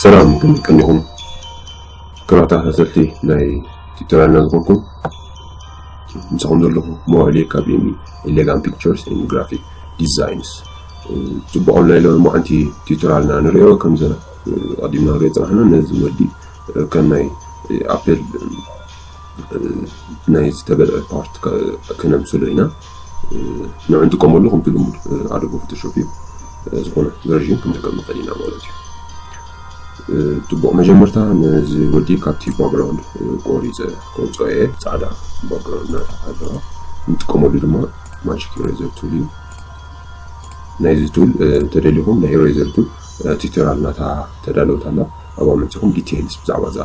ሰላም፣ ከመይ ቀኒኹም? ክቡራት ተኸታተልቲ ናይ ቲዩቶርያልና ዝኾንኩም፣ ምሳኹም ዘለኹ መዋእለ ካብ ኤሚ ኤሌጋን ፒክቸርስ ኤንድ ግራፊክ ዲዛይንስ። ጽቡቕ፣ ኣብ ናይ ሎማዓንቲ ቲዩቶርያልና ንሪኦ ከም ዘ-፣ ቀዲምና ንሪኦ ዝጸናሕና ነዚ ወዲ ከም ናይ ኣፕል ናይ ዝተበልዐ ፓርት ከ-፣ ክነምስሎ ኢና። ንዑ ንጥቀመሉ ከምቲ ልሙድ ኣዶቦ ፎቶሾፕ እዩ። ዝኾነ ቨርዥን ክንጥቀም ንኽእል ኢና ማለት እዩ። ጽቡቕ፣ መጀመርታ ነዚ ወዲ ካብቲ ባክግራውንድ ቆሪፀ ከውፅኦ እየ። ፃዕዳ ባክግራውንድ ናታ ኣለዋ። ንጥቀመሉ ድማ ማጂክ ኢሬዘር ቱል እዩ። ናይዚ ቱል ተደሊኹም ናይ ኢሬዘር ቱል ቲዩቶርያል ናታ ተዳለወት ኣላ። ኣብኣ መፂኹም ዲቴይልስ ብዛዕባ እዛ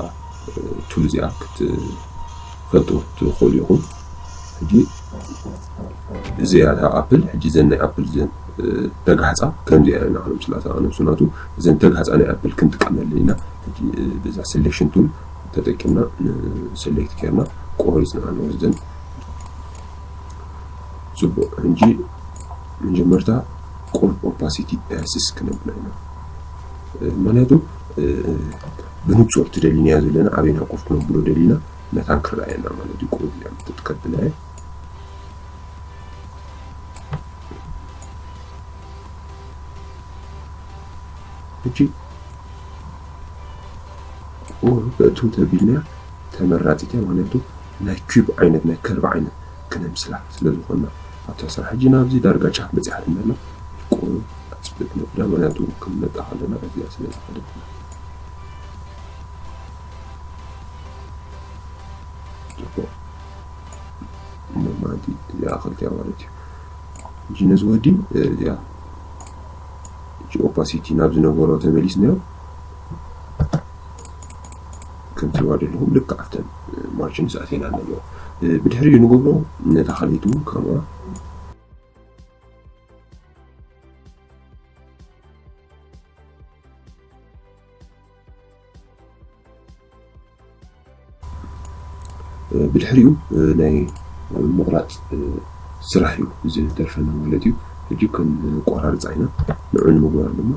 ቱል እዚኣ ክትፈልጡ ትኽእሉ ኢኹም። ሕጂ እዚኣ እታ ኣፕል፣ ሕጂ እዘን ናይ ኣፕል እዘን ተጋህፃ ከምዚኣ ኢና ክነምስላ። እታ ነብሱ ናቱ እዘን ተጋህፃ ናይ ኣፕል ክንጥቀመለን ኢና። ሕጂ በዛ ሴሌክሽን ቱል ተጠቂምና ሴሌክት ጌርና ቆሪፅና ኣለዎ እዘን። ፅቡቕ፣ ሕጂ መጀመርታ ቁሩብ ኦፓሲቲ ዳያሲስ ክነብላ ኢና። ምክንያቱ ብንጹር ትደሊናዮ ዘለና ኣበይና ኮፍ ክነብሎ ደሊና ነታን ክረኣየና ማለት እዩ። ቁሩብ እያ ምጥጥ ከብላ እየ። ሕጂ ቁሩብ እቱ ተቢልና ተመራጺት እያ። ምክንያቱ ናይ ኪዩብ ዓይነት፣ ናይ ከርቭ ዓይነት ክነምስላ ስለ ዝኾንና ኣብታ ስራሕ። ሕጂ ናብዚ ዳርጋ ጫፍ በጺሓትና ኣላ። ቁሩብ ኣጽብት ነብላ፣ ምክንያቱ ክንመጣ ከለና እዚኣ ስለ ዝኸደትና። ጽቡቕ። ኖርማል እዚኣ ክልቲኣ ማለት እዩ። ሕጂ ነዚ ወዲ እዚኣ ሕጂ ኦፓሲቲ ናብ ዝነበሮ ተመሊስናዮ። ከምቲ ትሪእዋ ዘለኹም ልክዕ ኣብተን ማርጅንስ ኣቴና ኣለዎ። ብድሕሪኡ ንገብሮ ነታ ካልኣይቲ እውን ከምኣ። ብድሕሪኡ ናይ ምቑራጽ ስራሕ እዩ እዚ ዝተርፈና ማለት እዩ። ሕጂ ክንቆራርጻ ኢና። ንዑ ንምግባር ድማ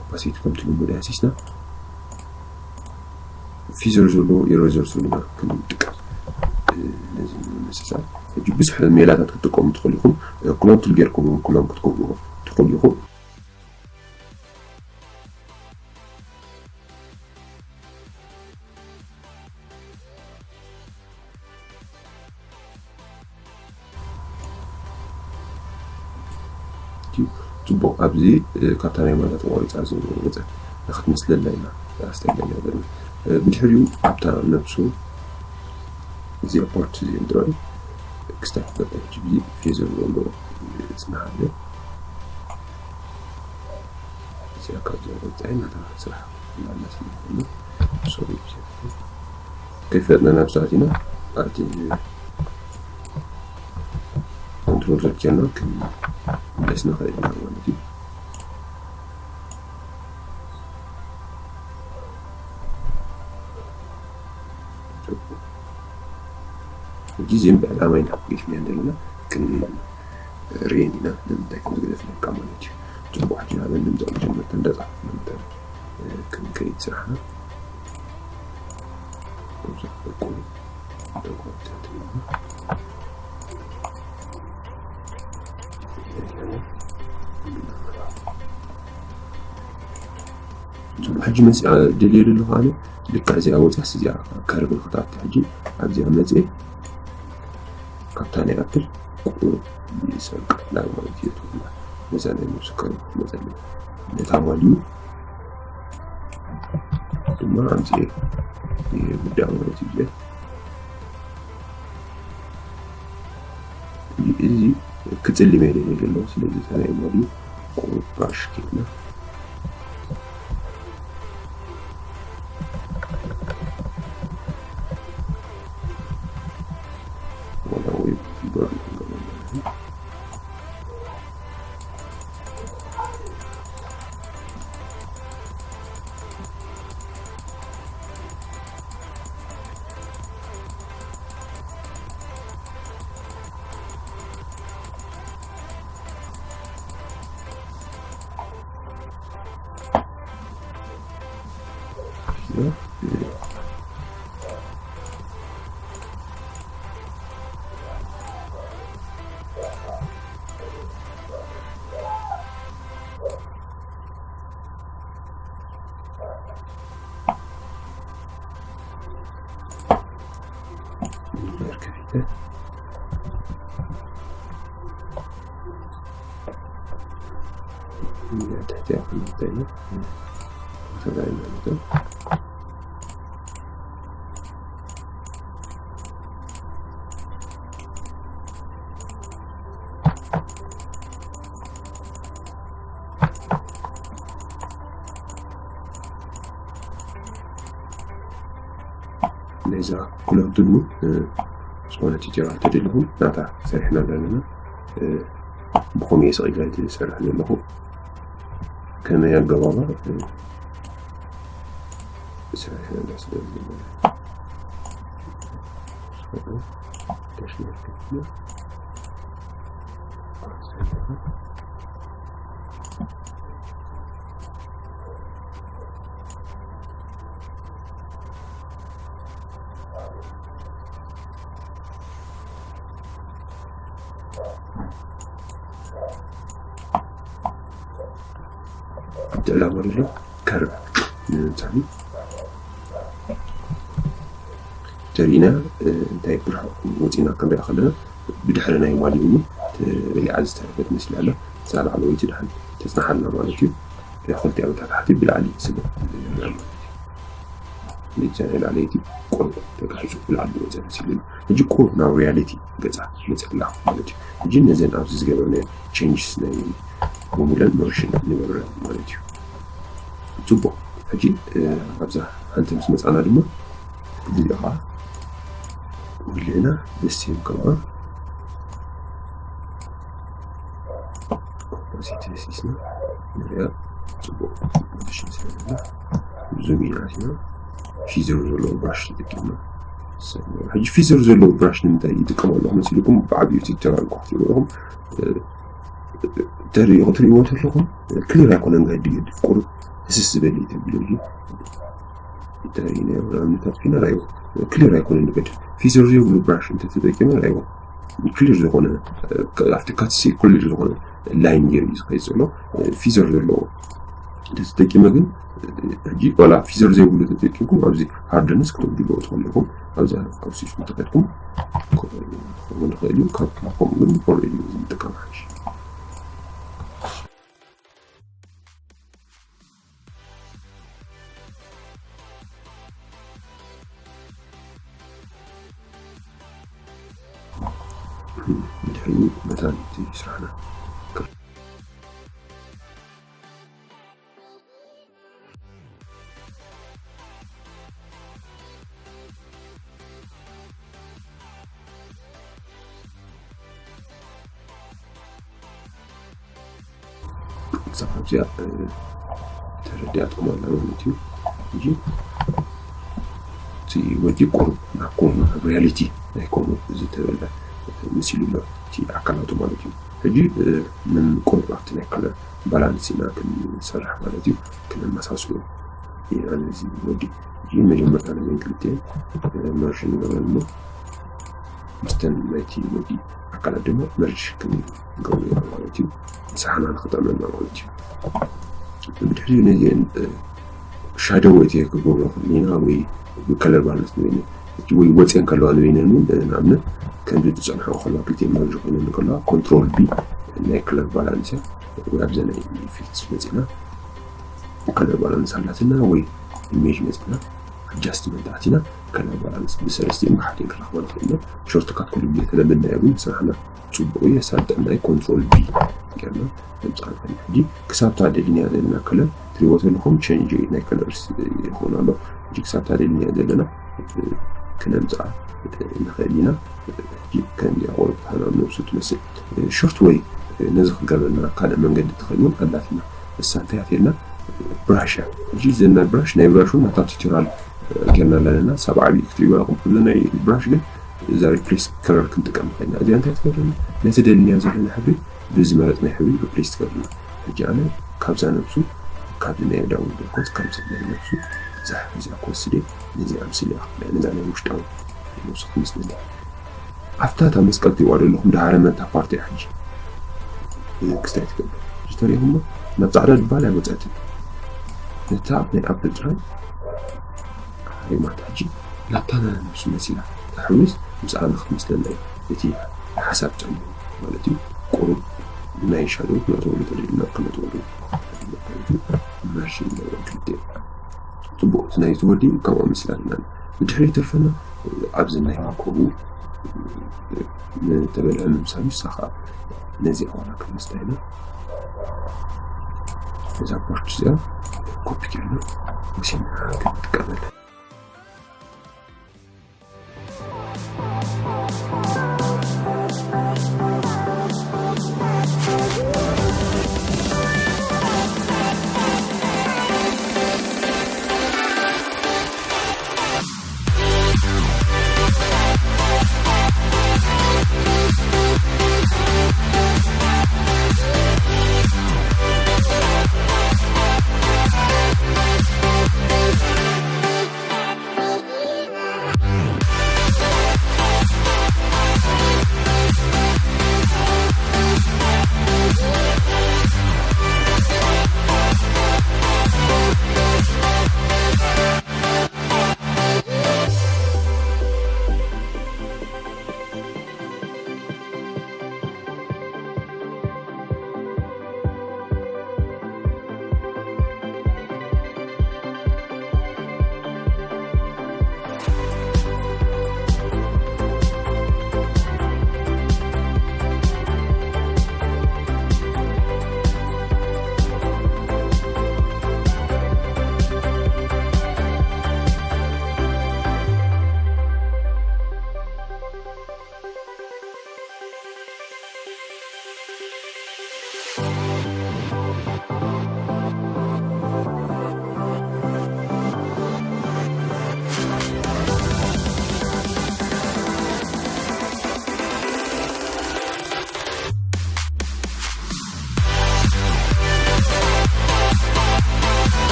ኦፓሲቲ ከምቲ ልሙድ ኣሲስና ፊዘር ዘለዎ ኢሬዘር ቱል ኢና ክንጥቀም። ነዚ ንምስሳል ሕጂ ብዙሕ ሜላታት ክትጥቀሙ ትኽእሉ ኢኹም። ክሎን ቱል ጌርኩም እውን ክሎን ክትገብርዎ ትኽእሉ ኢኹም። ጽቡቕ፣ ኣብዚ ካብታ ናይ ማታ ተቖሪጻ ዝመጸት ንኽትመስለና ኢና ኣስተብሂልና ዘለና። ብድሕሪኡ ኣብታ ነብሱ እዚኣ ፓርት እዚኦም ጥራይ ክስታይ ክፈጠር ሕጂ ብዚ ፌዘር ዘሎ ጽናሓለ። እዚኣ ካብ እዚኣ ወጻኢ ናታ ስራሕ እናመሰለ ኮይኑ ሶሪ፣ ከይፈጥና ናብ ሰዓት ኢና ኣብቲ ኮንትሮል ዘኪርና ክንመለስ ንኽእል ኢና ማለት እዩ። ሕጂ እዚኦም ብዕላማ ኢና ገዲፍናዮም ዘለና፣ ክንርእየን ኢና ንምንታይ ከም ዝገደፍናካ ማለት እዩ። ጽቡቕ፣ ሕጂ ናበን ንምጻእ መጀመርታ እንዳጻሓፍና መጠን ክንከይድ ስራሕና። ጽቡቕ፣ ሕጂ መጽኣ ደልየ ዘለኹ ኣነ ልክዕ እዚኣ ወጽያስ እዚኣ ከርብ ንኽትኣቱ። ሕጂ ኣብዚኣ መጽእ ካብታ ናይ ኣፕል ቁሩብ ይሰርቅ ዳግማዊ እዚኦ ትብላ ነዛ ናይ ነብሱ ከርብ መጸለይ ነታ ዋልዩ ድማ ኣምጽኤ ይብዳ ማለት እዩ። እዚ ክጽልም እየ ደልየ ዘለኹ። ስለዚ እታ ናይ ሞዲ ቁሩብ ብራሽ ጌርና ዋላ ወይ ፊበርን ክንገብር ማለት እዩ። ትሕቲኣ ክንምታይ ኢና ተባሂልና ነበር። ነዛ ኩለንትኑ ዝኾነ ቲቸራት ተደሊኹም ናታ ሰሪሕና ኣለና። ብኸመይ ሰቒለ ዝሰርሕ ዘለኹ ከመይ ኣገባባ ሰሪሕና ስለ ትዕላማ ዘሎ ከርብ ንምምጻእ ተሪእና እንታይ ብርሃን ወፂና ክንሪኣ ከለና ብድሕሪ ናይ ማሊኡ ተበሊዓ ዝተረፈት መስላ ኣላ። እዛ ላዕለወይቲ ድሓን ተፅናሓልና ማለት እዩ። ክልቲኣ መታሕቲ ብላዕሊ ስለ ንቻ ላዕለይቲ ቁሩብ ተጋሒጹ ብላዕሊ ዝወፀ መሲሉ። ሕጂ ቁሩብ ናብ ሪያሊቲ ገፃ መፅእ ኣለኹ ማለት እዩ። ሕጂ ነዘን ኣብዚ ዝገበርናዮ ቼንጅስ ናይ ብሙለን ቨርሽን ንገብረ ማለት እዩ። ፅቡቕ። ሕጂ ኣብዛ ሓንቲ ምስ መፃና ድማ እዚኣ ከዓ ውልዕና ደስ ይብል ከምኣ ኮምፖዚት ሲስና ንሪኣ። ፅቡቕ ፖዚሽን ስለ ዘለና ዙም ኢና ኣቲና ፊዘር ዘለዎ ብራሽ ተጠቂምና። ሕጂ ፊዘር ዘለዎ ብራሽ ንምንታይ ይጥቀም ኣለኹ መሲልኩም? ብዓብዩ ቲቸር ኣልኳ ክትብሉ ኣለኹም። ተሪኡ ክትሪእዎ ተለኹም ክሊር ኣይኮነን። ጋዲ ገዲ ቁሩብ ህስስ ዝበለ እዩ ተብሎ እዩ። እንተሪእናዮ ንኣብነት ኣጥፊና ራይዎ ክሊር ኣይኮነን። ንገዲ ፊዘር ዘይብሉ ብራሽ እንተተጠቂመ ራይዎ ክሊር ዝኾነ ኣብቲ ካትሲ ክሊር ዝኾነ ላይን ገይሩ እዩ ዝኸይድ ዘሎ። ፊዘር ዘለዎ እንተተጠቂመ ግን ሕጂ ዋላ ፊዘር ዘይብሉ ተጠቂምኩም ኣብዚ ሃርድነስ ክተጉድልዎ ትኽእሉ ኢኹም። ኣብዛ ኣብ ሲስኩም ተኸድኩም ክኸውን ይኽእል እዩ። ካብ ከምኡ ግን ፎር ኤዲ ዝጥቀም ሓሽ ድሕሪኡ መታን እቲ ስራሕና ክሳብ ካብዚኣ ተረዲኣትኩም ኣላ ማለት እዩ። ሕጂ እቲ ወዲ ቁሩብ ናብ ኮሙ ናብ ሪያሊቲ ናይ ኮሙ ዝተበለ መሲሉ ኣሎ እቲ ኣካላቱ ማለት እዩ። ሕጂ ንቁሩብ ኣብቲ ናይ ከለር ባላንስ ኢና ክንሰርሕ ማለት እዩ። ክነመሳስሎ ኢና ነዚ ወዲ። ሕጂ መጀመርታ ነዘን ክልቲኤን መርሽ ንገብረን እሞ ምስተን ናይቲ ወዲ ኣካላት ድማ መርጅ ክንገብሮ ኢና ማለት እዩ። ምሳሕና ንክጠመና ማለት እዩ። ብድሕሪኡ ነዚአን ሻደው እቲ ክገብሮ ክእል ኢና ወይ ከለር ባላንስ ንበይነ ወይ ወፅየን ከለዋ ንበይነን እውን ንኣብነት ከምዚ ዝፀንሐ ከለዋ ክልቲኤን መርጅ ኮይነን ከለዋ ኮንትሮል ቢ ናይ ከለር ባላንስ እያ ወይ ኣብዘ ናይ ኢፌክትስ መፅና ከለር ባላንስ ኣላትና ወይ ኢሜጅ መፅና ኣጃስትመንት ኣቲና ከለር ባላንስ ብሰለስቲኦም ብሓደ ክንረኽቦ ንኽእል ኢና። ሾርትካት ኩሉ ግዜ ተለመድናዮ ግን ስራሕና ፅቡቕ እዩ። የሳልጠና እዩ። ኮንትሮል ቢ ጌርና ነምፅኣ ንኽእል ኢና። ሕጂ ክሳብታ ደሊና ዘለና ከለር ትሪእዎ ዘለኹም ቸንጅ ናይ ከለርስ ይኸውን ኣሎ። ሕጂ ክሳብታ ደሊና ዘለና ክነምፅኣ ንኽእል ኢና። ከምዚኣ ቆርብታ ናብ ነብሱ ትመስል ሾርት ወይ ነዚ ክገብረልና ካልእ መንገዲ ትኽእል እውን ኣላትና። እሳ እንታይ ኣትየልና ብራሽ እያ። ሕጂ ዘና ብራሽ ናይ ብራሽ እውን ናታ ቱቶሪያል ጌርና ኣለና። ሳብ ዓብዪ ክትሪእዋ ኢኹም። ኩሉ ናይ ብራሽ ግን እዛ ሪፕሌስ ከለር ክንጥቀም ንኽእል ኢና። እዚኣ እንታይ ትገብረልና? ነቲ ደልናዮ ዘለና ሕብሪ ብዝመረጽናዮ ሕብሪ ሪፕሌስ ትገብረልና። ሕጂ ኣነ ካብዛ ነብሱ ካብዚ ናይ ዳውን ደኮት ካብዚ ናይ ነብሱ እዛ ሕብሪ እዚኣ ክወስድ እየ። ነዚኣ ኣምስል እያ ክብላ ነዛ ናይ ውሽጣዊ ነብሱ ክምስልና ኣብታ እታ መስቀል ትሪእዋ ዘለኹም ደሃረመታ ፓርቲ እያ። ሕጂ ክስታይ ትገብር ሕጂ ተሪእኹሞ ናብ ፃዕዳ ድባል ኣይወፀትን። ነታ ናይ ኣፕል ጥራይ ሃሪማታ ሕጂ ናብታ ነብሱ መሲላ ተሓዊስ ምስኣ ንክትመስለና እዩ እቲ ሓሳብ ጸኒሑ ማለት እዩ። ቁሩብ ናይ ሻዶ ክነጥበሉ ተደሊና ክነጥበሉ መርሽን ክልተ ጽቡቕ እቲ ናይ ዝወዲ ከምኡ ምስላልና ብድሕሪ ተርፈና ኣብዚ ናይ ኮቡ ንተበልዐ ምምሳሉ ሳኻ ነዚ ኣዋራ ክንስታ ኢና። እዛ ፖርት እዚኣ ኮፒ ጌርና ወሲና ክንጥቀመላ።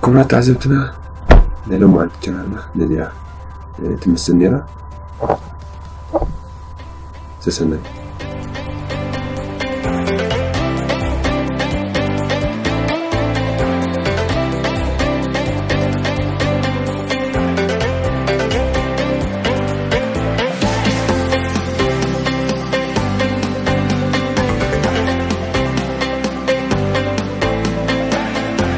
ክቡራት ተዓዘብትና፣ ናይ ሎማዓንቲ ቻናልና ነዚኣ፣ እ፣ ትመስል ነይራ። ሰሰናዩ።